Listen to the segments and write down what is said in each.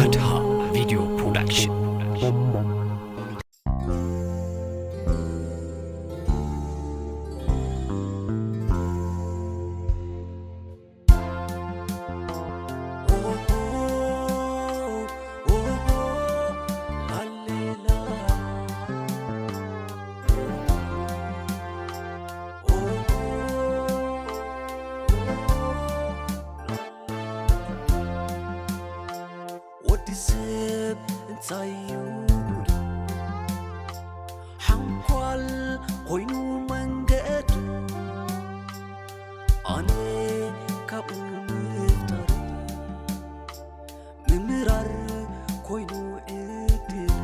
ኣድሃ ቪድዮ ፕሮዳክሽን። ወዲ ሰብ እንታይ እዩ ጉዱ? ሓንኳል ኮይኑ መንገዱ፣ ኣነ ካብኡ ምፍጣር፣ ምምራር ኮይኑ ዕድል።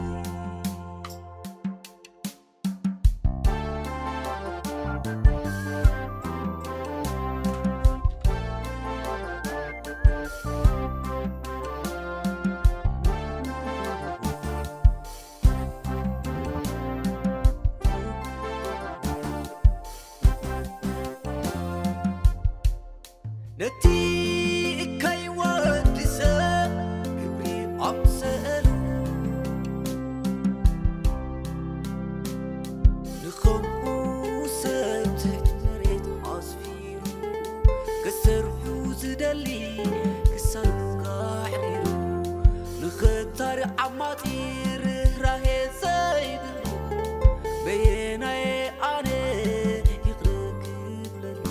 ነቲ እካይ ወዲ ሰብ ክብሪ ኣምሰሉ፣ ንኸምኡ ሰብ ትሕቲ መሬት ኣስፊሩ፣ ክሰርሑ ዝደሊ ክሳዱ ኣሕሪሩ፣ ንኽታሪ ዓማጺ ርህራሄ ዘይብሉ፣ በየናየ ኣነ ይቕረ ክብለሉ?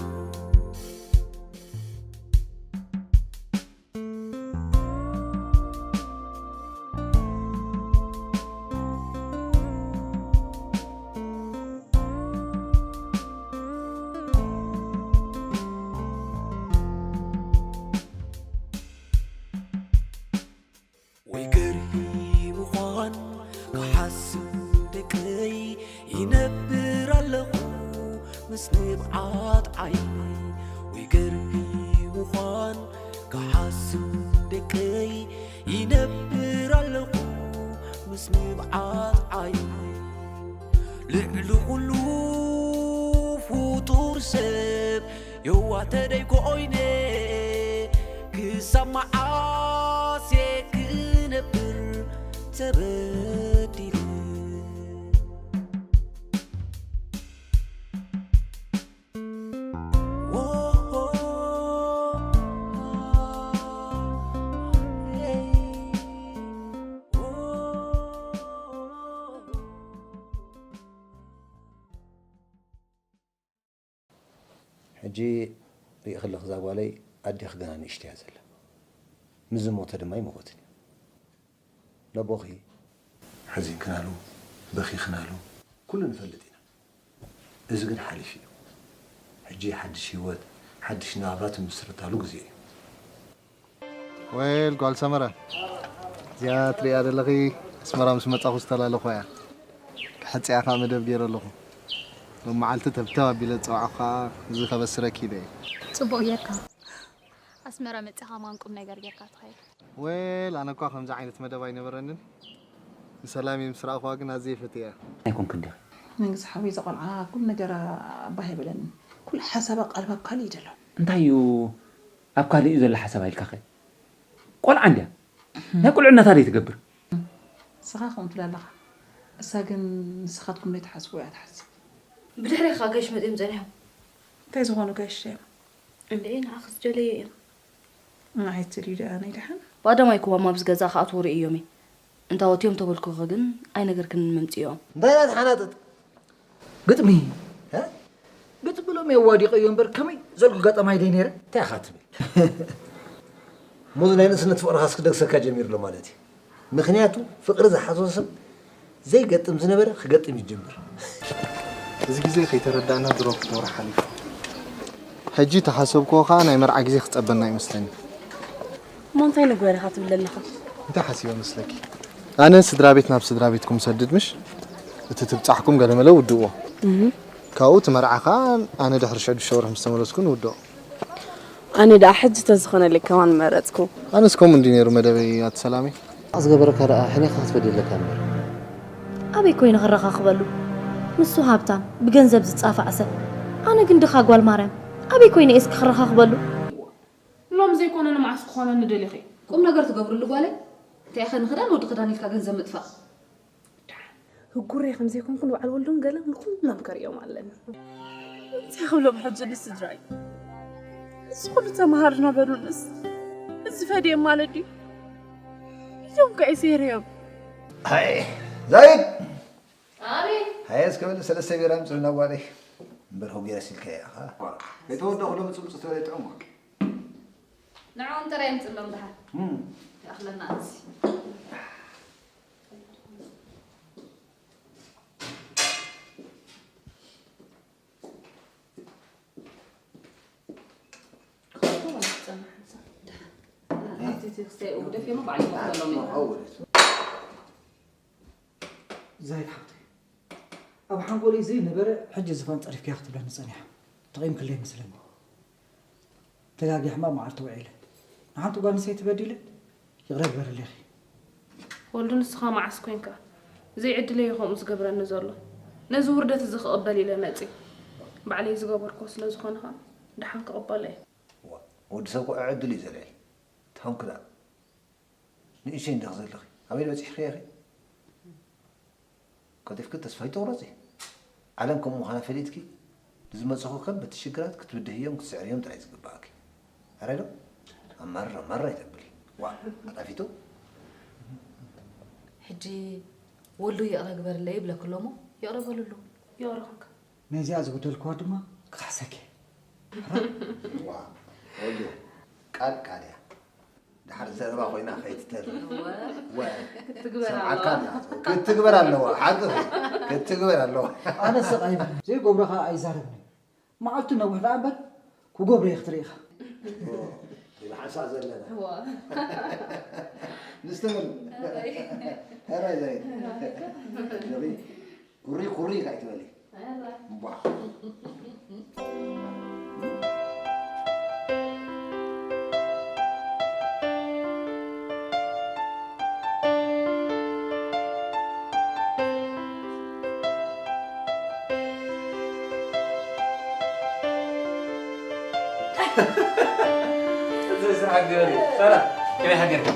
ወይ ገርሂ ምዃን ክሓስብ ደቀይ ይነብር ኣለኹ ምስ ንብዓት ዓይኒ። ወይ ገርሂ ምዃን ክሓስብ ደቀይ ይነብር ኣለኹ ምስ ንብዓት ዓይኒ። ልዕሊ ኩሉ ፍጡር ሰብ የዋህ ተደይ ኮይነ ክሳብ መዓስ እየ ክነብር ተበዲለ? ሕጂ ሪእኺ ኣለኺ እዛ ጓለይ ኣዴኺ ገና ንእሽቶ እያ ዘላ። ምስ ዝሞተ ድማ ኣይመወትን እዩ። ነቦኺ ሓዚንክናሉ በኺኽናሉ ኩሉ ንፈልጥ ኢና። እዚ ግን ሓሊፉ እዩ። ሕጂ ሓድሽ ህይወት፣ ሓድሽ ናብራ ትምስርታሉ ግዜ እዩ። ዌል ጓል ሰመረ፣ እዚኣ ትሪኣ ዘለኺ ኣስመራ ምስ መጻኹ ዝተላለኹ እያ። ክሕጽያ ከኣ መደብ ገይረ ኣለኹ። ሎም መዓልቲ ተብተብ ኣቢለ ዝጸዋዕኹ ከኣ እዚ ከበስረኪ ኢለ እየ። ጽቡቕ ጌርካ። ኣስመራ መጺኻ ማን ቁም ነገር ጌርካ ትኸይድ? ዌል ኣነ እኳ ከምዚ ዓይነት መደብ ኣይነበረንን። ንሰላም ምስ ረኣኹዋ ግን ኣዝየ ፈትየያ። ኣይኮንክን ዲኺ? መንግስቲ ሓወይ፣ እዛ ቆልዓ ኩሉ ነገራ ባህ ኣይበለንን። ኩሉ ሓሳባ ቀልባ ኣብ ካልእ እዩ ዘሎ። እንታይ እዩ ኣብ ካልእ እዩ ዘሎ ሓሳባ ኢልካኸ? ቆልዓ እንድያ። ናይ ቁልዕነታ ደይ ትገብር። ንስኻ ከምኡ ትብል ኣለኻ። እሳ ግን ንስኻትኩም ዘይትሓስቡ እያ ትሓስብ። ብድሕሬኻ ጋሽ መጺኦም ጸኒሖም። እንታይ ዝኾኑ ጋሽ እዮም? እንድዒ ንዓኺ ዝደለዩ እዮም። ንዓይ ትልዩ ደኣ ናይ ደሓን? ብቐዳማይ ክዋማ ኣብዚ ገዛ ክኣትዉ ርእዮም እየ። እንታ ወትዮም ተበልኩኺ ግን ኣይነገርክንን መምጽኢኦም። እንታይ እያ ትሓናጥጥ? ግጥሚ። እ? ግጥሚ ሎሚ የዋዲቐዮ እምበር ከመይ ዘልኩ ገጣማይ ደይ ነይረ? እንታይ ኢኻ ትብል? እሞ እዚ ናይ ንእስነት ፍቕርኻስ ክደግሰካ ጀሚሩ ኣሎ ማለት እዩ። ምኽንያቱ ፍቕሪ ዝሓዞ ሰብ ዘይገጥም ዝነበረ ክገጥም ይጅምር። እዚ ግዜ ከይተረዳእና ድሮ ክልተ ወርሒ ሓሊፉ። ሕጂ ተሓሰብክዎ ከኣ ናይ መርዓ ግዜ ክጸበና ይመስለኒ። እሞ እንታይ ንግበር ኢኻ ትብል ዘለኻ? እንታይ ሓሲበ መስለኪ? ኣነ ስድራ ቤት ናብ ስድራ ቤትኩም ሰድድ ምሽ? እቲ ትብጻሕኩም ገለመለ ውድእዎ። እህ። ካብኡ እቲ መርዓ ከኣ ኣነ ድሕሪ ሽዱሽተ ወርሒ ምስ ተመለስኩ ንውድኦ። ኣነ ደኣ ሕጂ ተዝኾነለይ ከማን መረጽኩ። ኣነስ ከምኡ እንዲ ነይሩ መደበይ ኣቲ ሰላመይ። ዝገበረካ ደኣ ሕኔኻ ክትፈዲ ኣለካ እምበር። ኣበይ ኮይነ ክረኻኽበሉ? ንሱ ሃብታም፣ ብገንዘብ ዝጻፋዕ ሰብ። ኣነ ግን ድኻ ጓል ማርያም፣ ኣበይ ኮይነ እየ እስኪ ክረኻኽበሉ? ሎም ዘይኮነ ንመዓስ ክኾነኒ ደሊኺ? ቁም ነገር ትገብርሉ ጓለይ? እንታይ ኢኸ ንኽዳን ወዲ ክዳን ኢልካ ገንዘብ ምጥፋእ? ህጉረይ ከም ዘይኮንኩ ንበዓል ወልዱን ገለን ንኹሎም ከርእዮም ኣለኒ። እንታይ ክብሎም ሕጂ ንስድራይ? እዚ ኩሉ ተምሃር ነበሩንስ እዚ ፈድዮም ማለት ድዩ? እዞም ከ ይስሄርዮም። ሃይ ዛይድ! ኣቤት። ሃየ እስከ በል ሰለስተ ቢራ ምጽልና ጓለይ። እምበር ሆጊ ረሲልካ ኢኻ። ከይተወደኹ ሎሚ ጽምጽ ትበለ ጥዑም። ንዕኦም ጥራይ የምጽሎም ደሓን። እም። ይኣኽለና ኣንሲ። ክኸፍቶ ማለት ጸናሕ። ደሓን። ኣብቲ እቲ ክስተይ እግደፍ እሞ ባዕሉ ይኸፍተሎም እዩ። ዛይድ ሓብተይ፣ ኣብ ሓንጎለይ ዘይነበረ ሕጂ ዝፋን ጸሪፍክያ ክትብለኒ ጸኒሓ። ተቐይምክለይ መስለኒ። ተጋጊሐ እምበር መዓልቲ ውዒለ። ንሓንቲ ጓል ኣንስተይቲ በዲለ? ይቕረ ግበርለይ ኢኺ። ወልዱ፣ ንስኻ መዓስ ኮንካ? ዘይዕድለይ እዩ ከምኡ ዝገብረኒ ዘሎ። ነዚ ውርደት እዚ ክቕበል ኢለ መጺእ። ባዕለይ ዝገበርክዎ ስለ ዝኾነ ኸኣ ደሓን ክቕበሎ እየ። ዋ፣ ወዲ ሰብ እኮ ዕድል እዩ ዘልዕል። ተኾንኪ ደኣ ንእሽተይ እንዲኺ ዘለኺ። ኣበይ በጺሕኽዮ ኢኺ? ቀልጢፍኪ ተስፋ ኣይትቑረጺ። ዓለም ከም ምዃና ፈሊጥኪ፣ ንዝመጹኺ ከበድቲ ሽግራት ክትብድህዮም ክትስዕርዮም ጥራይ ዝግብኣኪ። ኣረ ዶ? ኣማርር ኣማርር ኣይተብሊ። ዋእ፣ ኣጣፊጡ። ሕጂ ወልዱ ይቕረ ግበርለይ ይብለኪ ኣሎ እሞ፣ ይቕረ በልሉ። ይቕረ ኹንካ። ነዚኣ ዝጎደልክዋ ድማ ክኽሕሰኪ። ዋእ፣ ወልዱ፣ ቃል ቃል እያ። ድሓር ዘረባ ኮይና ከይትተርፍ። እወ። ወ-፣ ክትግበር ሰምዓካ ኣለዋ። ኣላ። ክትግበር ኣለዋ። ሓቂ ክትግበር ኣለዋ። ኣነ ስቕ ኣይብልን። ዘይገብሮ ኸኣ ኣይዛረብን። መዓልቱ ነዊሕ ደኣ እምበር ክገብሮ እየ ክትርኢ ኢኻ። እወ። ኢሉ ሓንሳእ ዘለና። እወ። ንስትምር። ኣይ። ሕራይ ዘይት። ሕራይ። ንሪ፣ ኩሪ፣ ኩሪ ኢኻ ኣይትበሊ። እምቧ። እዚ ስራሕ ግበሪ። ሰላም፣ ከመይ ሓገርካ?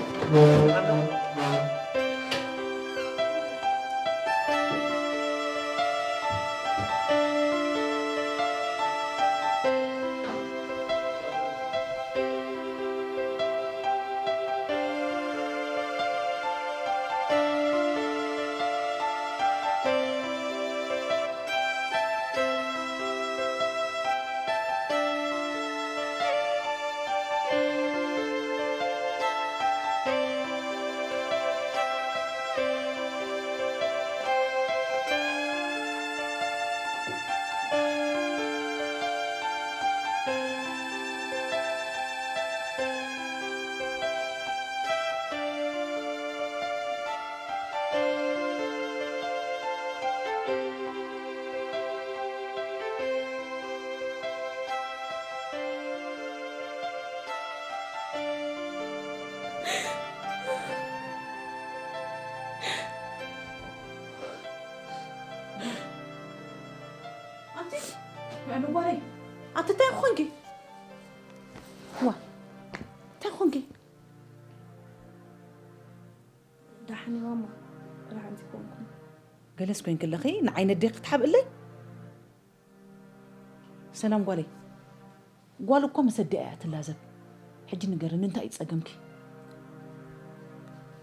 ኣንቲ፣ ምዕዱግ ጓለይ፣ ኣንቲ እንታይ ኮንኪ? ዋ፣ እንታይ ኮንኪ? ደሓን እየ ማማ፣ ደሓን ዘይኮንኩን። ገለስ ኮይንኪ ኣለኺ፣ ንዓይ ነዴኺ ክትሓብእለይ? ሰላም ጓለይ፣ ጓል እኮ ምስ ኣዲኣ እያ ትላዘብ። ሕጂ ንገርኒ፣ እንታይ እዩ ጸገምኪ?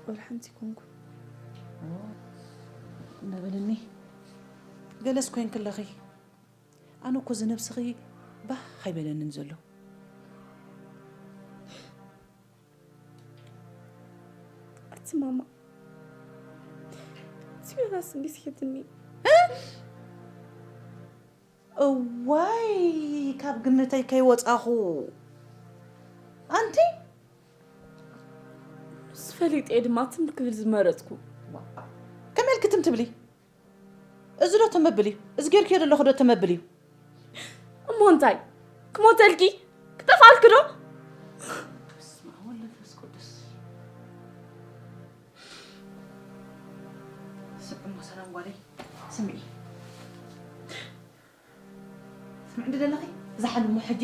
ወላ ሓንቲ ኣይኮንኩን። ኦ፣ እንዳበለኒ። ገለስ ኮይንኪ ኣለኺ። ኣነ እኮ እዚ ነብስኺ ባህ ኣይበለንን ዘሎ። ኣቲ ማማ፣ እቲ ዮናስ እንዴት ሄድኒ? እዋይ፣ ካብ ግምተይ ከይወጻኹ። ኣንቲ፣ ንሱ ፈሊጠ እየ ድማ ትም ክብል ዝመረጽኩ። ከመይ ኢልኪ ትም ትብሊ? እዚ ዶ ተመብል እዩ? እዚ ጌርክዮ ዘለኹ ዶ ተመብል እዩ? እሞ እንታይ? ክሞተልኪ? ክጠፍኣልኪ ዶ? በስመ ኣብ ወወልድ ወመንፈስ ቅዱስ። ስምዒ እሞ ሰላም ጓለይ፣ ስምዒ። ስምዒ እንዲ ዘለኺ፣ ዝሓል እሞ ሕጂ፣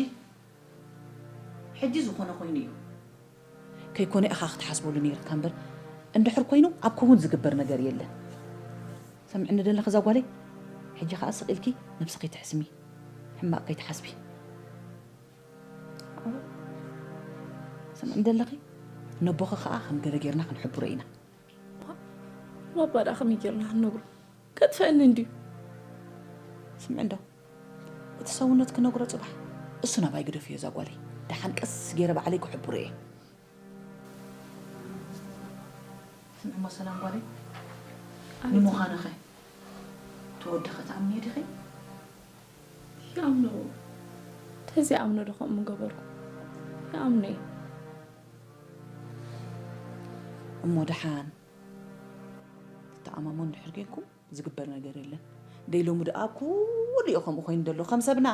ሕጂ ዝኾነ ኮይኑ እዩ። ከይኮነ ኢኻ ክትሓስበሉ ነይርካ እምበር፣ እንድሕር ኮይኑ ኣብ ክውን ዝግበር ነገር የለን። ሰምዕኒ ደለኺ እዛ ጓለይ፣ ሕጂ ኸኣ ስቕ ኢልኪ ነብስኺ ትሕስሚ፣ ሕማቕ ከይትሓስቢ። ሰምዕኒ ደለኺ፣ ነቦኺ ኸኣ ከም ገለ ጌርና ክንሕብሮ ኢና። ባባ ደኣ ከመይ ጌርና ክንነግሮ? ከጥፈአኒ እንድዩ። ስምዒ እንዶ፣ እቲ ሰውነት ክነግሮ ጽባሕ እሱ ናባይ ግደፍዮ እዛ ጓለይ። ደሓን ቀስ ገይረ ባዕለይ ክሕብሮ እየ። ስምዒ እሞ ሰላም ጓለይ፣ ንምዃንኸ እቲ ወድኸ ትኣምንዮ ዲኺ? ይኣምኖ። ተዘይኣምኖ ዶ ከምኡ ምገበርኩ? ይኣምኖ እየ። እሞ ደሓን ትተኣማሞ እንድሕር ጌርኩም ዝግበር ነገር የለን። ደይ ሎሚ ደኣ ኩሉ እዩ ከምኡ ኮይኑ ዘሎ። ከም ሰብና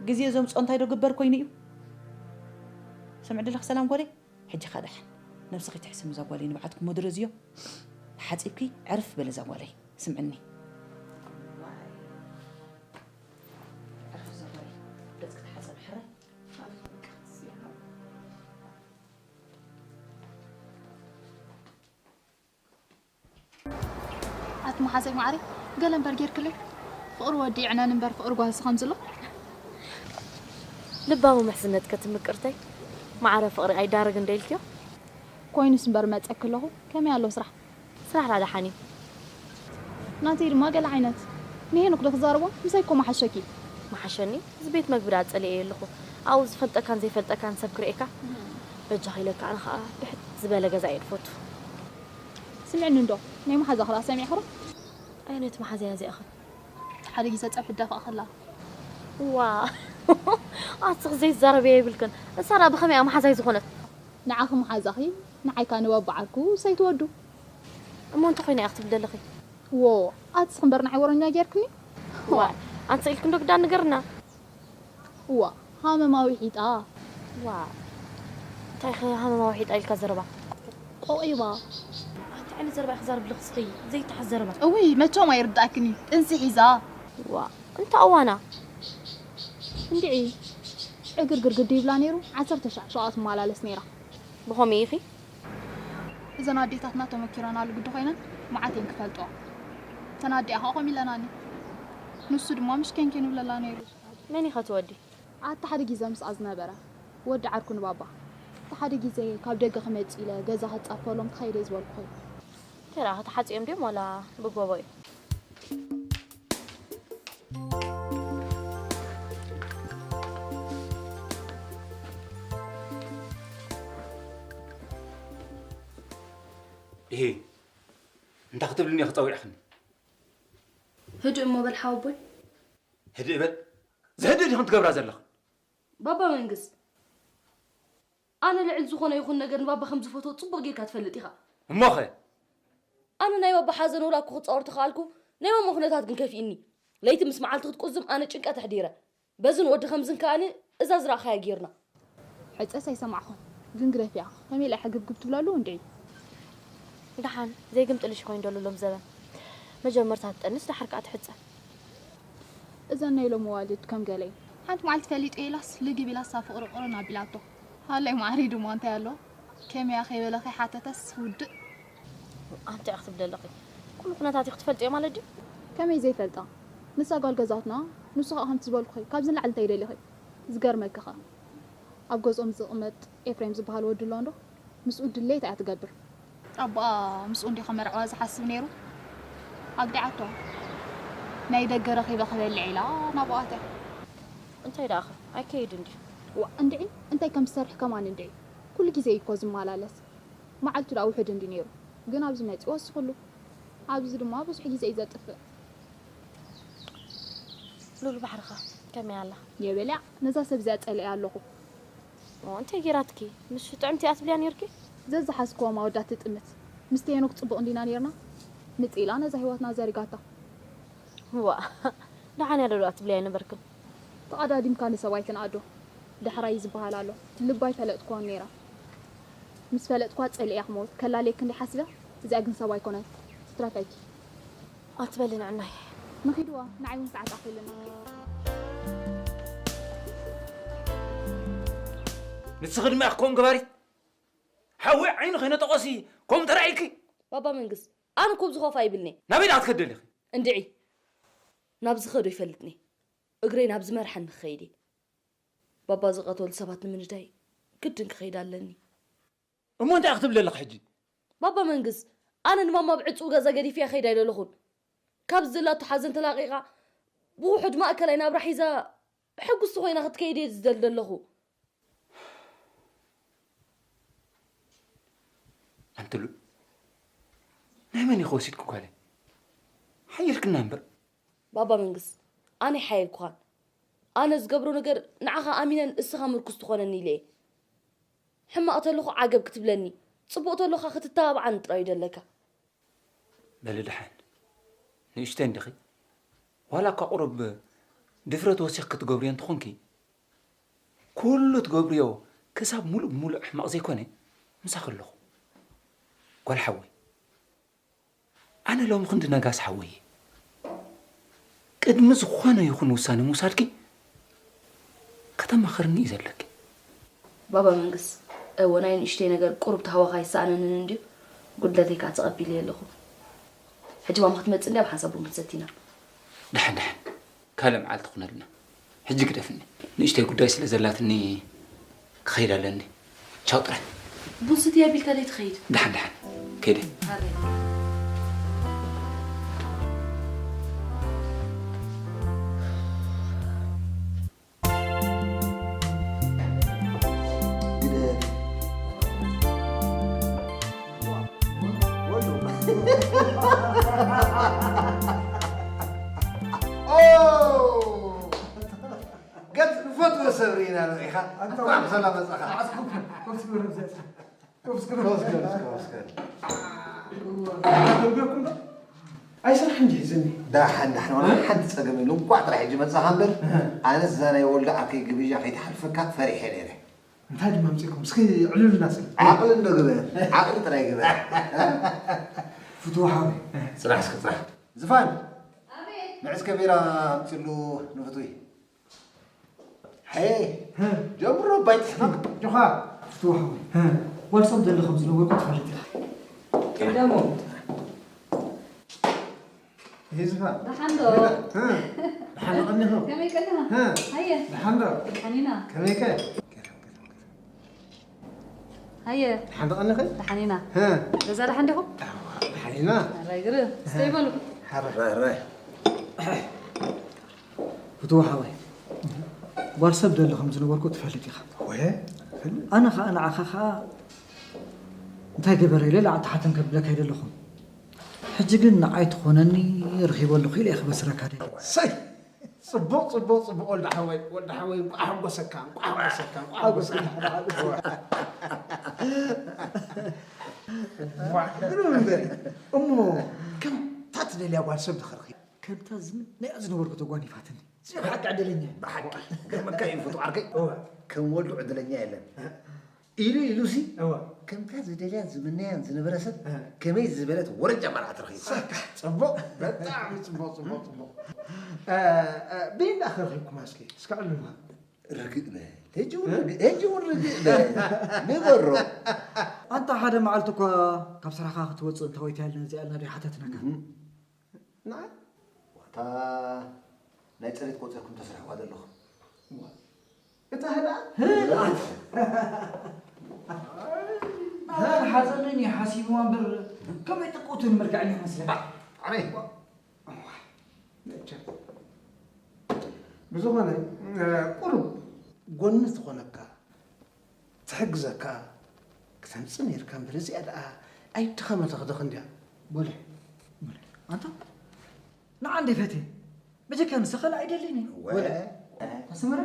ግዜ ዘምፅኦ እንታይ ዶ ግበር ኮይኑ እዩ? ስምዒ ደለኺ ሰላም ጓለይ፣ ሕጂ ኸኣ ደሓን ነብስኺ ትሕስሚ እዛ ጓለይ ንብዓትኩም መድረዝዮ። ሓፂብኪ ዕርፍ በሊ እዛ ጓለይ። ስምዕኒ። ዕርፍ እዛ ጓለይ። ገፅኪ ተሓፀቢ ሕራይ። ኣቲ መሓዘይ ማዕረይ፣ ገለ እምበር ጌርክለይ። ፍቕሪ ወዲ ይዕነን እምበር ፍቕሪ ጓልሲ ከምዚ ኣሎ። ልባዊ ምሕዝነት ከቲ ምቅርተይ፣ ማዕረ ፍቕሪ ኣይዳረግ እንደ ኢልክዮ። ኮይኑስ እምበር መጸኪ ኣለኹ። ከመይ ኣሎ ስራሕ? ስራሕ ዳሓን እዩ። ናተይ ድማ ገለ ዓይነት። ንሄኖክ ዶ ክዛረቦ? ምሳይ እኮ መሓሸኪ። መሓሸኒ፣ እዚ ቤት መግቢ ደኣ ጸሊኤዮ ኣለኹ። ኣብኡ ዝፈልጠካን ዘይፈልጠካን ሰብ ክርእየካ። በጃኺ ኢለካ፣ ኣነ ኸኣ ብሕት ዝበለ ገዛ እየ ዝፈቱ። ስምዕኒ እንዶ፣ ናይ መሓዛኺ ደኣ ሰሚዕኺ ዶ? ኣየነይቲ መሓዛያ እዚኣኺ? እቲ ሓደ ግዜ ጸብሒ ትደፍኣ ከላ። ዋእ ኣስኺ ዘይትዛረብያ የብልክን። እሳ ደኣ ብኸመይ እያ መሓዛይ ዝኾነት? ንዓኺ መሓዛኺ፣ ንዓይ ከኣ ንባባ ዓርኩ ሰይቲ ወዱ። እሞ እንታይ ኮይና እያ ክትብሊ ዘለኺ? ዎ ኣስኺ እምበር ንዓይ ወረኛ ጌርክኒ። ዋእ ኣንተ ኢልኪ እንዶ ግዳ ንገርና። እዋ ሃመማ ውሒጣ። ዋእ እንታይ ኢኺ ሃመማ ውሒጣ ኢልካ ዘረባ? ቆቒባ። ኣንቲ ዓይነት ዘረባ ኢኺ ዛርብልኺ ስኺ ዘይትሓዝ ዘረባ። እውይ መቸም ኣይርዳእክን እዩ ጥንሲ ሒዛ። ዋእ እንታይ እዋና? እንድዒ ዕግርግር ግዲ ይብላ ነይሩ ዓሰርተ ሻዕ ሸቓ ትመላለስ ነይራ። ብኸመይ ኢኺ? እዘን ኣዴታትና ተመኪረናሉ ግዲ ኮይነን መዓት እየን ክፈልጥኦ። እተን ኣዲኣ ከዓ ከምኡ ኢለናኒ። ንሱ ድማ ምሽ ኬንኬን ይብለላ ነይሩ። መን ኢኸ እቲ ወዲ? ኣቲ ሓደ ጊዘ ምስኣ ዝነበረ ወዲ ዓርኩ ንባባ። እቲ ሓደ ጊዘ ካብ ደገ ክመጽእ ኢለ ገዛ ክጻፈሎም ትኸይደ ዝበልኩ ኾይኑ። እንታይ ደኣ ተሓጺኦም ድዮም ዋላ ብጎቦ እዮም? እሂ እንታይ ክትብልኒ ኢኺ ጸዊዕኽኒ? ህድእ እሞ በል ሓወቦይ። ህድእ በል? ዝህድእ ዲኽን ትገብራ ዘለኽን? ባባ መንግስ፣ ኣነ ልዕል ዝኾነ ይኹን ነገር ንባባ ከም ዝፈትዎ ጽቡቕ ጌርካ ትፈልጥ ኢኻ። እሞኸ? ኣነ ናይ ባባ ሓዘን ውላኩ ክጻወር ተኸኣልኩ፣ ናይ ማማ ኩነታት ግን ከፊእኒ። ለይቲ ምስ መዓልቲ ክትቁዝም ኣነ ጭንቀት ኣሕዲረ። በዝን ወዲ ከምዝን ከኣኒ እዛ ዝረኣኻያ ጌርና። ሕጸስ ኣይሰማዕኹን ግን ግደፍያ። ከመይ ኢላ ሕግብግብ ትብለሉ እንድዒ። ደሓን ዘይግምጥልሽ ኮይኑ ደሎ ሎም ዘበን። መጀመርታ ትጠንስ ደሓር ከኣ ትሕጸ። እዘን ናይ ሎም ዋልድ ከም ገለይ ሓንቲ መዓልቲ ፈሊጡ ኢላስ ልግብ ኢላስ ኣብ ፍቕሪ ቅርን ኣቢላቶ። ሃላይ ማዕሪ ድማ እንታይ ኣሎ ከመያ ከይበለ ከይሓተተስ ውድእ። ኣንቲ ክትብሊ ኣለኺ። ኩሉ ኩነታት ክትፈልጥዮ ማለት ድዩ? ከመይ ዘይፈልጣ? ንሳ ጓል ገዛትና፣ ንሱ ኸኣ ከምቲ ዝበልኩኺ፣ ካብዚ ንላዕሊ እንታይ ደሊኺ? ዝገርመኪ ኸኣ፣ ኣብ ገዝኦም ዝቕመጥ ኤፍሬም ዝበሃል ወዲ ኣሎ እንዶ? ምስኡ ድሌታ እያ ትገብር። ኣቦኣ ምስኡ እንዲዩ ከመርዕዋ ዝሓስብ ነይሩ። ኣግዲዓቶ። ናይ ደገ ረኺበ ክበልዕ ኢላ ናብኡ ኣትያ። እንታይ ደኣኸ ኣይከይድን ድዩ? ዋእ እንድዒ እንታይ ከም ትሰርሒ ከማን እንድዒ። ኩሉ ግዜ እዩ እኮ ዝመላለስ። መዓልቱ ደኣ ውሑድ እንድዩ ነይሩ። ግን ኣብዚ መጺኡ ወሲኹሉ። ኣብዚ ድማ ብዙሕ ግዜ እዩ ዘጥፍእ። ሉል ባሕርኻ ከመይ ኣላ? የበልያ ነዛ ሰብ እዚኣ ጸሊኤያ ኣለኹ። እንታይ ጌራትኪ? ምሽ ጥዕምቲ እያ ትብልያ ኔርኪ? ዘዝሓዝክዋ ማወዳት ትጥምት። ምስቲ ሄኖክ ጽቡቕ እንዲና ኔርና? ንጽኢላ ነዛ ህይወትና ዘሪጋታ። ዋእ ደሓን እያ ዶ ደኣ ትብልያ ኣይነበርክን? ተቐዳዲምካ ንሰብ ኣይትንኣዶ። ዳሕራይ እዩ ዝበሃል ኣሎ። ልባ ኣይፈለጥክዋን ነይራ። ምስ ፈለጥክዋ ጸሊኤያ ክመውት ከላልየኪ እንድየ ሓሲበ። እዚኣ ግን ሰብ ኣይኮነን። ትትረፈኪ። ኣትበሊ ንዕናይ። ንኺድዋ ንዓይ እውን ሰዓት ኣኺሉኒ። ንስኺ ድማ ኢኺ ከምኡ ገባሪት። ሓወይ ዓይኑ ከይነጠቆሲ ከምኡ ተራእይኪ? ባባ መንግስ፣ ኣነ እኮ ብዝኸፋ ይብልኒ። ናበይ ደኣ ክትከዲ ደሊኺ? እንድዒ፣ ናብ ዝኸዶ ይፈልጥኒ። እግረይ ናብ ዝመርሓኒ ክኸይድ እየ። ባባ ዝቐተሉ ሰባት ንምንዳይ ግድን ክኸይድ ኣለኒ። እሞ እንታይ ክትብሊ ኣለኺ ሕጂ? ባባ መንግስ፣ ኣነ ንማማ ብዕጹው ገዛ ገዲፈያ ከይድ ኣይደለኹን። ካብ ዝላቶ ሓዘን ተላቒቓ ብውሑድ ማእከላይ ናብራ ሒዛ ሕጉስቲ ኮይና ክትከይድ እየ ዝደሊ ዘለኹ። ኣንትሉ ናይ መን ኢኺ ወሲድኪ ጓለይ? ሓይርክና እምበር። ባባ መንግስ፣ ኣነ ይሓየልኩኻን። ኣነ ዝገብሮ ነገር ንዓኻ ኣሚነን እስኻ ምርኩስ ትኾነኒ ኢለ እየ። ሕማቕ ተለኹ ዓገብ ክትብለኒ፣ ጽቡቕ ተለኻ ክትተባብዓኒ ጥራይ እዩ ደለካ። በሊ ደሓን፣ ንእሽተይ እንዲኺ? ዋላ እኳ ቁሩብ ድፍረት ወሲኽኪ ትገብርዮ እንተኾንኪ፣ ኩሉ ትገብርዮ ክሳብ ሙሉእ ብሙሉእ ሕማቕ ዘይኮነ ምሳኺ ኣለኹ። ጓል ሓወይ፣ ኣነ ሎሚ ክንዲ ነጋስ ሓወይ፣ ቅድሚ ዝኾነ ይኹን ውሳነ ምውሳድኪ ከተማኽርኒ እዩ ዘለኪ። ባባ መንግስ፣ እወ፣ ናይ ንእሽተይ ነገር ቁሩብ ተሃዋኻ ይሰኣነንን እንድዩ፣ ጉድለተይ ከኣ ተቐቢለዮ ኣለኹ። ሕጂ ማማ ክትመጽእ እንድያ፣ ብሓንሳብ ቡን ክንሰቲ ኢና። ደሓን፣ ደሓን። ካልእ መዓልቲ ኩነልና። ሕጂ ግደፍኒ። ንእሽተይ ጉዳይ ስለ ዘላትኒ ክኸይድ ኣለኒ። ቻው ጥራይ። ቡን ስትያ ቢልካ ደይ ትኸይድ? ደሓን፣ ደሓን። ከይደ። ሃረይ። ገጽ ንፈትዎ ሰብ ርኢና ንሪኢኻ። እንኳዕ ብሰላም መጻኻ። ተመስገን፣ ተመስገን። ኣይስራሕ እንጂ ዝኒ። ዳሓን ዳሓን ዋላ ሓንቲ ጸገም የብሉ። እንኳዕ ጥራሕ ሕጂ መጻኻ እምበር፣ ኣነስ እዛ ናይ ወልዲ ዓርከይ ግብዣ ከይትሓልፈካ ፈሪሐ ነይረ። እንታይ ድማ ኣምጺእኩም? እስኪ ዕልልና እስኪ። ዓቕሊ እንዶ ግበር፣ ዓቕሊ ጥራይ ግበር። ፍትዎ ሓወይ። ጽናሕ እስኪ ጽናሕ። ዝፋን። ኣቤት። ንዕስ ከቢራ ኣምጺሉ ንፍትዊ። ሄይ፣ ጀምሮ ባይ ትሕመቕ። ጆኻ፣ ፍትዎ ሓወይ። ጓል ሰብ ደሊ ከም ዝነበርኩ ትፈልጥ ኢኻ። ቀዳሞ። ህዝባ። ደሓን ዶ? ደሓን ቀኒኹ። ከመይ ቀኒኻ? ሃየ። ደሓን ዶ? ደሓን ኢና። ከመይ ከ? ሃየ። ደሓን ቀኒኺ? ደሓን ኢና። ገዛ ደሓን ዲኹም? ደሓን ኢና። ኣራይ ግርም። ስተይ በሉ። ሓራይ። ፍትዎ ሓወይ፣ ጓል ሰብ ደሊ ከም ዝነበርኩ ትፈልጥ ኢኻ። ወየ? ኣነ ኸኣ ንዓኻ ኸኣ እንታይ ገበረ ኢለ ላዕቲ ሓተን ከብለካ ኣይደለኹን። ሕጂ ግን ንዓይ ትኾነኒ ረኺበ ኣለኹ ኢለ እየ ክበስረካ ደልየ። ሰይ! ጽቡቕ፣ ጽቡቕ፣ ጽቡቕ ወልደ ሓወይ፣ ወልደ ሓወይ፣ እንቋዕ ሓጎሰካ፣ እንቋዕ ሓጎሰካ፣ እንቋዕ ሓጎሰካ። ዋ፣ ግርም እምበር፣ እሞ ከምታ ትደልያ ጓል ሰብ ድኸርኺ? ከምታ ዝምነያ ዝነበርኩ ተጓኒፋትኒ። እዚ ብሓቂ ዕድለኛ እየ። ብሓቂ። ገርመካ እዩ ፍቱው ዓርከይ። እወ። ከም ወልዱ ዕድለኛ የለን። ኢሉ ኢሉሲ እወ። ከምታ ዝደልያን ዝምነያን ዝነበረ ሰብ እ። ከመይ ዝበለት ወረጃ መርዓ ትረኺቡ። ሰካ፣ ጽቡቕ፣ ብጣዕሚ ጽቡቕ፣ ጽቡቕ፣ ጽቡቕ። እ፣ እ፣ በይንዳ ክረኺብኩማ እስኪ፣ እስከ ዕልሉና። ርግእ በል። ሕጂ እውን እ? ርግእ፣ ሕጂ እውን ርግእ በል። ንገሮ። ኣንታ ሓደ መዓልቲ እኳ ካብ ስራሕኻ ክትወጽእ እንተወይታ ኢልና እዚኣ ኢልና ዶ ይሓተትናካ? እም። ንዓይ? ዋታ ናይ ጽሬት ቆጺርኩም ተስርሕዋ ዘለኹም። እታ ህድኣ? ህድኣት! እታ ንሓዘለኒ ሓሲብዋ እምበር ከመይ ጥቁትን መልክዕን ይመስለኒ። ኣበይ? ብዝኾነ፣ እ፣ ቁሩብ ጎኒ ትኾነካ፣ ትሕግዘካ፣ ክተምጽእ ነይርካ እምበር እዚኣ ደኣ ኣይድኸመትኽድኽ እንድያ። በሉ፣ በሉ። ኣንታ ንዓ እንደ ፈትየ፣ ብጀካ ንስኻ ኣይደልን እየ። ወ- ወለ። ኣስመራ?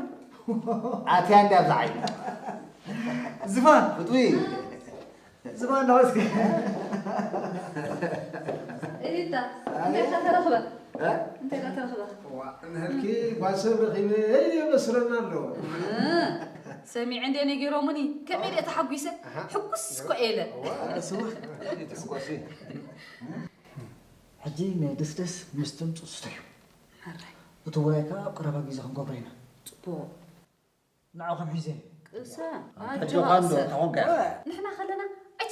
ኣትያ እንድያ ኣብዛ ዓይኒ። ዝፋን። ፍትዊ። ዝባን ነው እስኪ። እታ እንታይ ኢኻ ተረኽበ? እ? እንታይ ኢኻ ተረኽበ? ዋ፣ ንህልኪ ጓል ሰብ ረኺበ እየ በስረና ኣለዎ። እ፣ ሰሚዐ እንደ ነጊሮሙኒ፣ ከመይ ድየ ተሓጒሰ? ኣሃ። ሕጉስ እኮ እየ ኢለ። ዋ፣ ስዋ። ትሕጎሲ። ሕጂ ናይ ደስደስ ምስ ትምጹ ስተዩ። ሕራይ። እቲ ውራይ ከኣ ኣብ ቀረባ ግዜ ክንገብሮ ኢና። ጽቡቕ። ንዓኹም ሒዘ። ቅሰ፣ ኣጆኻ ኣጆኻ እንዶ ቅሰ። ተኾንካ። ንሕና ከለና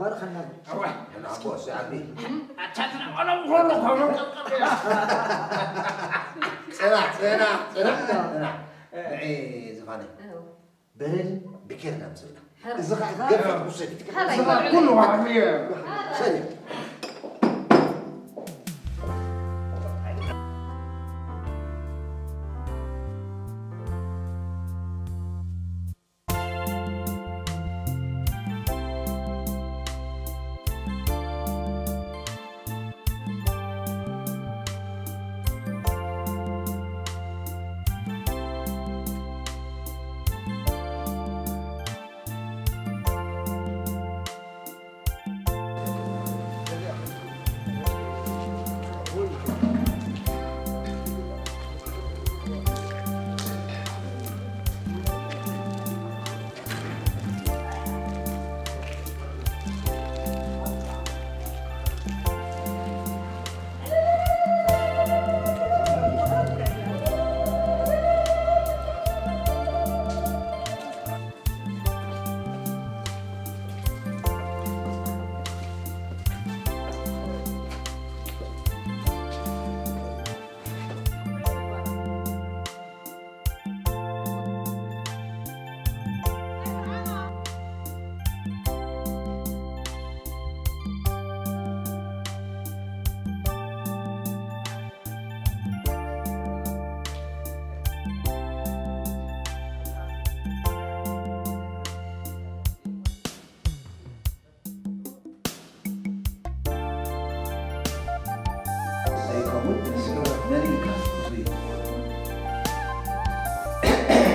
ባርኸና። ኣቦ፣ ስዓቢ። ጽናሕ፣ ጽናሕ፣ ጽናሕ፣ ጽናሕ። ንዒ ዝፋነ። በረድ ብኬርና ምስልና። እዚ ኸዓ ገፈት ውሰድ። እዚ ኸዓ ኩሉ ዋዕሚ። ሰሪ።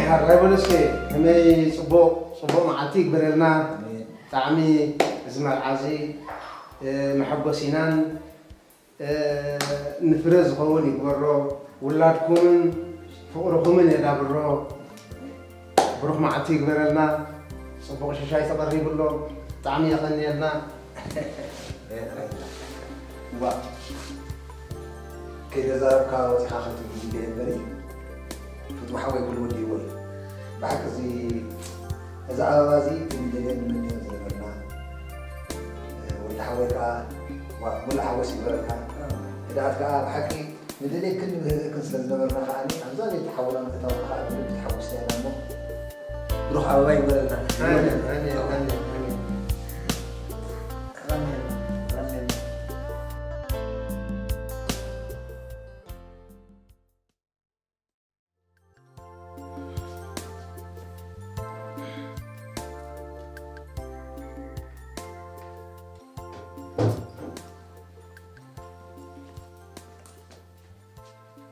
ሓራይ በለሴ ከመይ ጽቡቕ ጽቡቕ መዓልቲ ይግበረልና። ብጣዕሚ እዚ መርዓ እዚ መሐጎሲናን ንፍረ ዝኸውን ይግበሮ። ውላድኩምን ፍቕርኹምን የዳብሮ። ብሩኽ መዓልቲ ይግበረልና። ጽቡቕ ሽሻይ ተቐሪቡ ኣሎ። ብጣዕሚ የቐንየልና። እዋ ከይተዛረብካ ወፂኻ ክትብል ዝደየ እምበሪ ፍትዊ ሓወይ ኩሉ ወዲእዎ እዩ። ብሓቂ እዚ እዚ ኣበባ እዚ ክንደልዮን ንመንዮን ዝነበርና ወዲ ሓወይ ከዓ ዋ ሙሉእ ሓጎስ ይግበረልካ። ህድኣት ከዓ ብሓቂ ንደልየክን ንብህግእክን ስለ ዝነበርና ከዓ ኣብዛ ቤት ሓውና ምእታው ከዓ ብልቢ ተሓጉስና ኢና እሞ ብሩኽ ኣበባ ይግበረልና።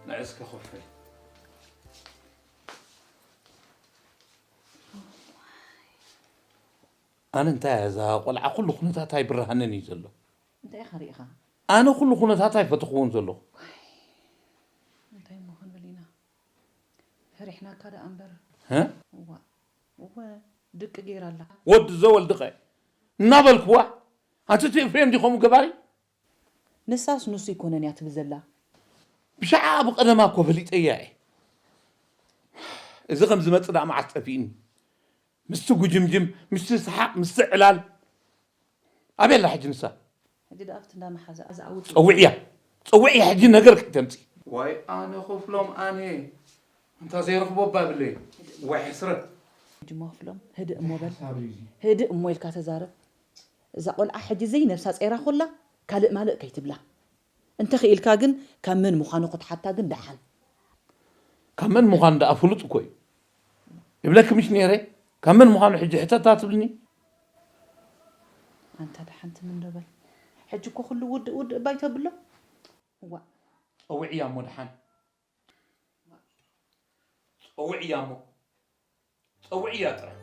ንዕስከ ኮፍ በል። ኣነ እንታይ እያ እዛ ቆልዓ ኩሉ ኩነታታ ኣይብርሃንን እዩ ዘሎ። እንታይ ኢኻ ርኢኻ? ኣነ ኩሉ ኩነታታ ኣይፈተኽዎን ዘለኹ። ዋይ፣ እንታይ እሞ ክንብል ኢና? ፈሪሕናካ ደኣ እምበር። እ? እዋ፣ እወ፣ ድቂ ገይራ ኣላ። ወዲ ዘወልድኸ እናበልክዋ፣ ኣንቲ እቲ ኤፍሬም ዲኸሙ ገባሪ? ንሳስ ንሱ ኣይኮነን እያ ትብል ዘላ። ብሻዓ ብቐደማ እኮ ፈሊጠያ እየ። እዚ ከም ዝመጽእ ደኣ መዓስ ጠፊእኒ። ምስቲ ጉጅምጅም፣ ምስቲ ሰሓቕ፣ ምስቲ ዕላል። ኣበይ ኣላ ሕጂ ንሳ? ሕጂ ደኣ ኣብቲ እንዳ መሓዛ እዛ ኣውጽእ። ጸውዕያ። ጸውዕያ ሕጂ ነገር ከይተምጺ። ዋይ ኣነ ክፍሎም ኣነ። እንታ ዘይረኽቦ እባ ብለይ። ዋይ ሕስረት። ሕጂ እሞ ክፍሎም ህድእ እሞ በል። ህድእ እሞ ኢልካ ተዛረብ። እዛ ቆልዓ ሕጂ ዘይነብሳ ጸይራ ኮላ ካልእ ማልእ ከይትብላ። እንተኽኢልካ ግን ካብ መን ምዃኑ ክትሓታ ግን ደሓን። ካብ መን ምዃኑ ደኣ ፍሉጥ እኮ እዩ። ይብለኪ ምሽ ነይረ፣ ካብ መን ምዃኑ ሕጂ ሕተታ ትብልኒ? ኣንታ ደሓን ትም እንዶ በል። ሕጂ እኮ ኩሉ ውድእ ውድእ ባይ ተብሎ። እዋ። ጸውዕያ እሞ ደሓን። ጸውዕያ እሞ። ጸውዕያ ጥራይ።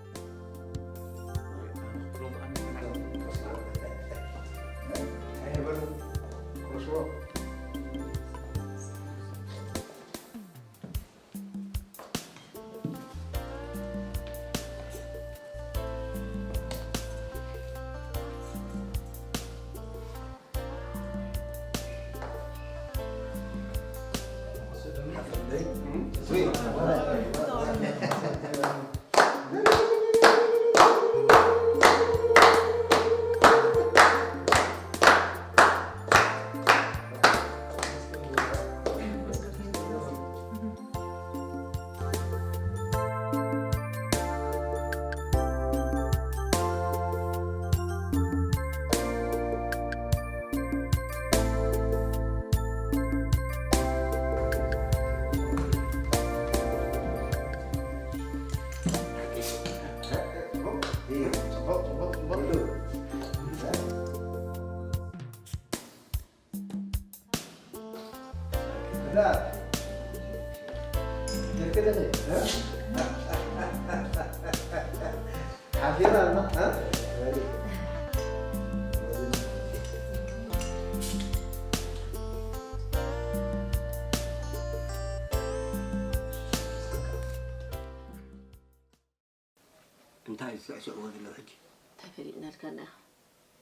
እንታይ ዝስዕስዕዎ ዘለዉ ሕጂ? እንታይ ፈሊጥናልካና ኢኻ?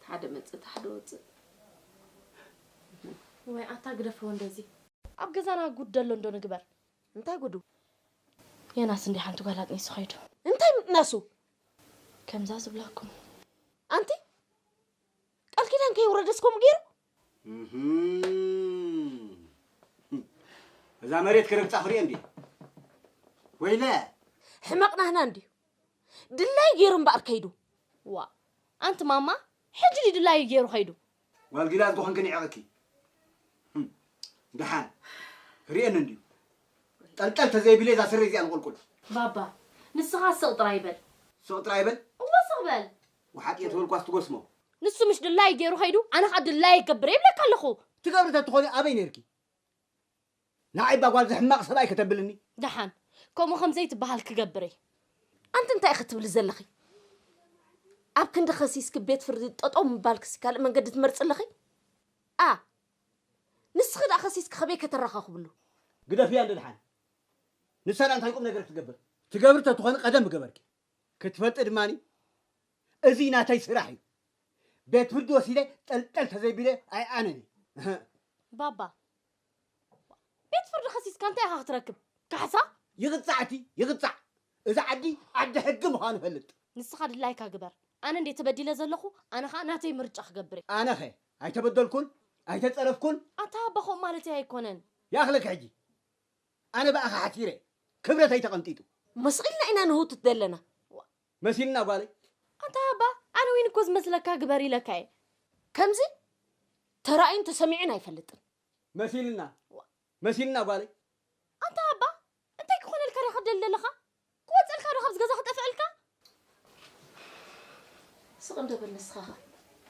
ሓደ መጽእ፣ ሓደ ወጽእ። ወይ ኣታ ግደፍዎ እንደዚ። ኣብ ገዛና ጉድ ደሎ እንዶ ንግበር። እንታይ ጉዱ? የናስ እንዲ ሓንቲ ጓል ኣጥኒሱ ኸይዱ። እንታይ ምጥናሱ? ከምዛ ዝብለኩም። ኣንቲ? ቃል ኪዳን ከይወረደስ ከምኡ ገይሩ? እህም። እዛ መሬት ክረግጻ ክሪኦ እንዲ። ወይለ። ሕመቕ ናህና እንድዩ። ድላይ ገይሩ እምበኣር ከይዱ። ዋ፣ ኣንቲ ማማ፣ ሕጂ ድዩ ድላይ ገይሩ ከይዱ? ጓል ጊላዝ ኮንኪ ንዕቕኪ። ህም፣ ደሓን። ርእየኒ እንድዩ። ጠልጠል ተዘይቢለ እዛ ስረ እዚኣ ንቑልቁል። ባባ፣ ንስኻ ስቕ ጥራይ በል። ስቕ ጥራይ በል? እወ፣ ስቕ በል። ወሓጥ እየ ተበልኳስ ትጎስሞ። ንሱ ምሽ ድላይ ገይሩ ከይዱ፣ ኣነ ኸኣ ድላይ ይገብር ይብለካ ኣለኹ። ትገብሪ ተትኾኒ ኣበይ ነይርኪ? ንዓይ እባ ጓል ዘሕማቕ ሰብኣይ ከተብልኒ? ደሓን፣ ከምኡ ከም ዘይትበሃል ክገብር እየ። ኣንቲ እንታይ ኢኺ ትብሊ ዘለኺ? ኣብ ክንዲ ከሲስኪ ቤት ፍርዲ ጠጠው ምባልክሲ ካልእ መንገዲ ትመርጺ ኣለኺ? ኣ፣ ንስኺ ደኣ ከሲስኪ ከበይ ከተረኻኽብሉ? ግደፍያ እንደ ደሓን። ንሳ ደኣ እንታይ ቁም ነገር ክትገብር? ትገብሪ ተትኾኒ ቀደም ምገበርኪ። ክትፈልጢ ድማኒ፣ እዚ ናተይ ስራሕ እዩ። ቤት ፍርዲ ወሲደ ጠልጠል ተዘይቢለ ኣይኣነን እየ። እህ። ባባ፣ ቤት ፍርዲ ከሲስካ እንታይ ኢኻ ክትረክብ? ካሕሳ? ይቕጻዕ እቲ፣ ይቕጻዕ። እዚ ዓዲ ዓዲ ሕጊ ምዃኑ ፈልጥ። ንስኻ ድላይካ ግበር። ኣነ እንዴ ተበዲለ ዘለኹ፣ ኣነ ኸኣ ናተይ ምርጫ ክገብር እየ። ኣነኸ ኣይተበደልኩን? ኣይተጸረፍኩን? ኣታ ኣባ፣ ከምኡ ማለተይ ኣይኮነን። ይኣኽለኪ ሕጂ። ኣነ ብኣኻ ሓሲረ። ክብረተይ ተቐንጢጡ። መሲልና ኢና ንህውትት ዘለና። መሲልና ጓለይ። ኣታ ኣባ፣ ኣነ ዊን እኮ ዝመስለካ ግበር ኢለካ እየ። ከምዚ ተራእዩን ተሰሚዑን ኣይፈልጥን። መሲልና። መሲልና ጓለይ። ኣንታ ኣባ፣ እንታይ ክኾነልካ ዲኻ ትደሊ ዘለኻ? ክወጸልካ ዶ ካብዚ ገዛ ክጠፍአልካ? ስቕ እንዶ በል ንስኻ ኸ።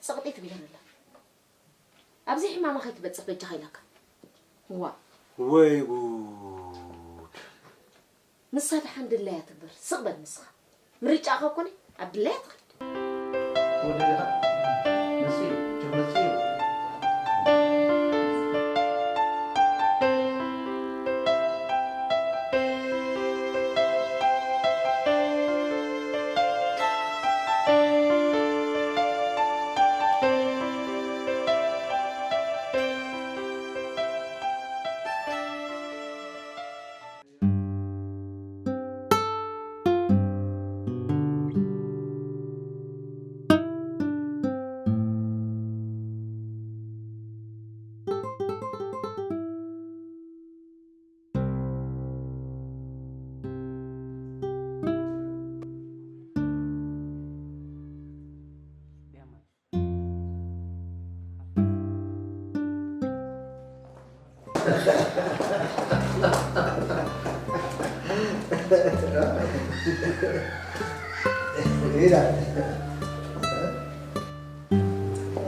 ጸቕጢ ትብለን ኣላ። ኣብዚ ሕማማ ከይትበጽሕ በጃኻ ኢላካ። ዋ። ወይ ጉድ። ንሳ ደሓን ድላያ ትግበር። ስቕ በል ንስኻ። ምርጫ እኮ ኮነ ኣብ ድላያ ትኸይድ። ወደድኻ? መጽኡ፣ ጆ መጽኡ። ይላል።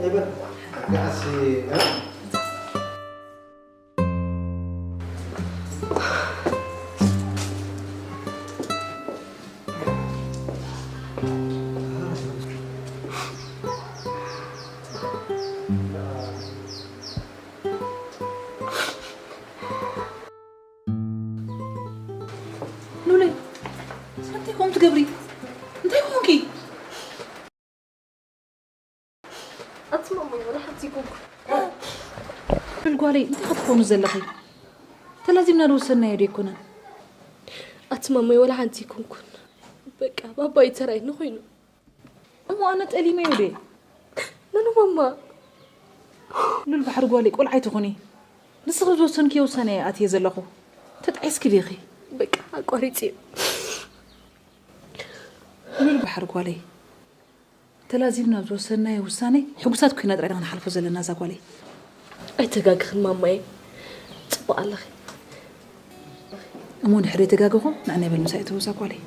ይበል። ጋሲ፣ እ? ሉለይ፣ እንታይ ኮም ትገብሪ? እንታይ ኮንኪ? ኣቲ ማማይ፣ ወላ ሓንቲ ይኮንኩ። ሉል ጓለይ፣ እንታይ ክትኮኑ ዘለኺ? ተላዚምና ዝወሰናዮ ዶ ኣይኮነን? ኣቲ ማማይ፣ ወላ ሓንቲ ይኮንኩን። በቃ፣ ባባይ ተራይ ንኾይኑ። እሞ ኣነ ጠሊመዮ ድየ? ነኑ ማማ። ሉል ባሕሪ ጓለይ፣ ቆልዓ ኣይትኹኒ። ንስኺ ዝወሰንክዮ ውሳነ እየ ኣትየ ዘለኹ። ተጣዒስኪ ዲኺ? በቃ፣ ኣቋሪጽ እዩ። ሉል ባሕሪ ጓለይ፣ ተላዚብና ኣብ ዝወሰናዮ ውሳነ ሕጉሳት ኮይና ጥራይ ኢና ክንሓልፎ ዘለና እዛ ጓለይ። ኣይተጋግኽን ማማየ፣ ጽቡቕ ኣለኺ። እሞ እንድሕር ዘይተጋገኹ ንዓይ በል ምሳይ እተው እዛ ጓለይ።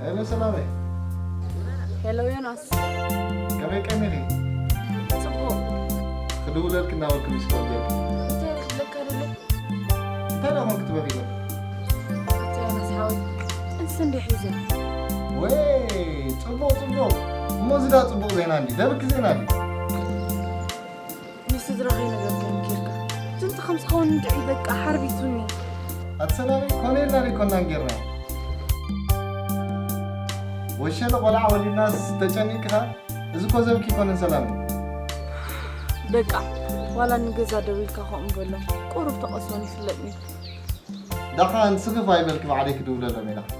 ሄሎ ሰላመይ። ሄሎ ዮናስ። ከመይ ቀኒኺ? ጽቡቕ። ክድውለልኪ እናበልኩ ሚስ ኮል ጌርኩ። እንታይ ክብለካ ደለ? እንታይ ደኣ ኮንኪ ትበኺ? ኣታ ዮናስ ሓወይ፣ ጥንሲ እንድየ ሒዘ። ወይ፣ ጽቡቕ፣ ጽቡቕ። እሞ እዚ ደኣ ጽቡቕ ዜና እንድዩ። ደብኪ ዜና እንድዩ። ንስድራ ከይነገርኩም ጌርካ። ጥንሲ ከም ዝኸውን እንድዒ በቃ ሓርቢቱኒ። ኣቲ ሰላመይ፣ ኮነ ኢልና ዘይኮናን ጌርና። ወሸለ ቆልዓ ወሊድናስ ተጨኒቅካ? እዚ እኮ ዘብኪ ይኮነን ሰላም። በቃ፣ ዋላ ንገዛ ደው ኢልካ ከምኡ በሎም። ቁሩብ ተቐስቦም ይፍለጥኒ። ደሓን ስኽፍ ኣይበልኪ፣ ባዕለይ ክድውለሎም እየ ደሓን።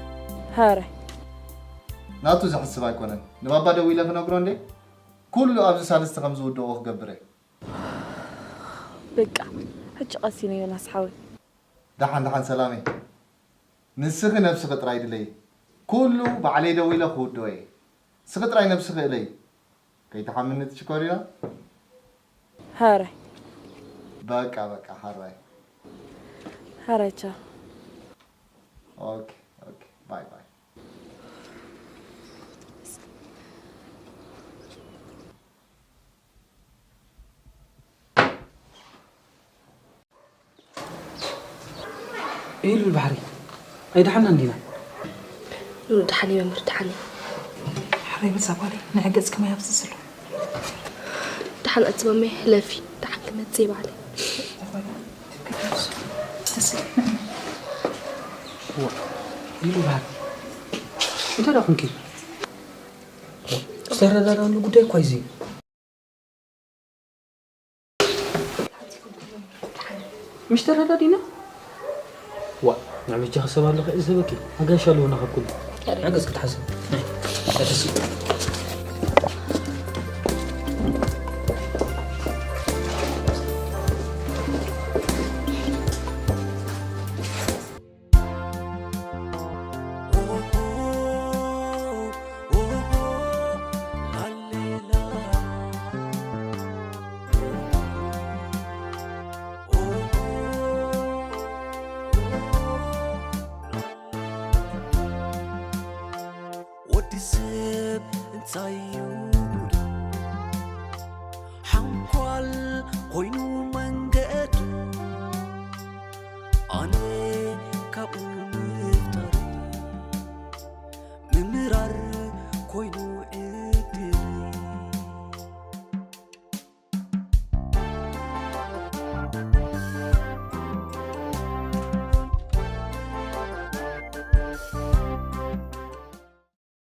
ሃረ። ናቱ ዘሕስብ ኣይኮነን። ንባባ ደዊለ ክነግሮ እንዴ? ኩሉ ኣብዚ ሳልስቲ ከም ዝውድኦ ክገብር እየ። በቃ፣ ሕጂ ቀሲነ ዮናስ ሓወይ። ደሓን፣ ደሓን ሰላመይ። ንስኺ ነብስኺ ጥራይ ድለዪ። ኩሉ ባዕለይ ደዊለ ክውድኦ እየ። ንስኺ ጥራይ ነብስኺ እለዪ። ከይትሓምኒ ትሽኮሪና። ሃራይ። በቃ፣ በቃ፣ ሃራይ። ሃራይ፣ ቻው። ኦኬ፣ ኦኬ፣ ባይ፣ ባይ። ኢሉ ባሕሪ ኣይደሓና እንዲና። ሉሉ ደሓን እዩ መምህር፣ ደሓን እዩ። ሕራይ በል እዛ ጓለይ፣ ንዒ ገጽኪ ማይ ኣፍስስሉ። ደሓን ኣቲ ማመይ፣ ሕለፊ፣ ደሓን ክመጽእ እየ ባዕለይ። ዋ፣ ኢሉ ባሕሪ። እንታይ ደኣ ኮንኪ? ዝተረዳዳእሉ ጉዳይ እኳ እዩ። ምሽ ተረዳዲና? ዋ፣ ንዕብጃ ክሰብ ኣለኸ እዚ በኪ ኣጋይሽ ኣለዎ ናኸብኩሉ። ሕገዝ ክትሓስብ። ናይ፣ ተደሲ።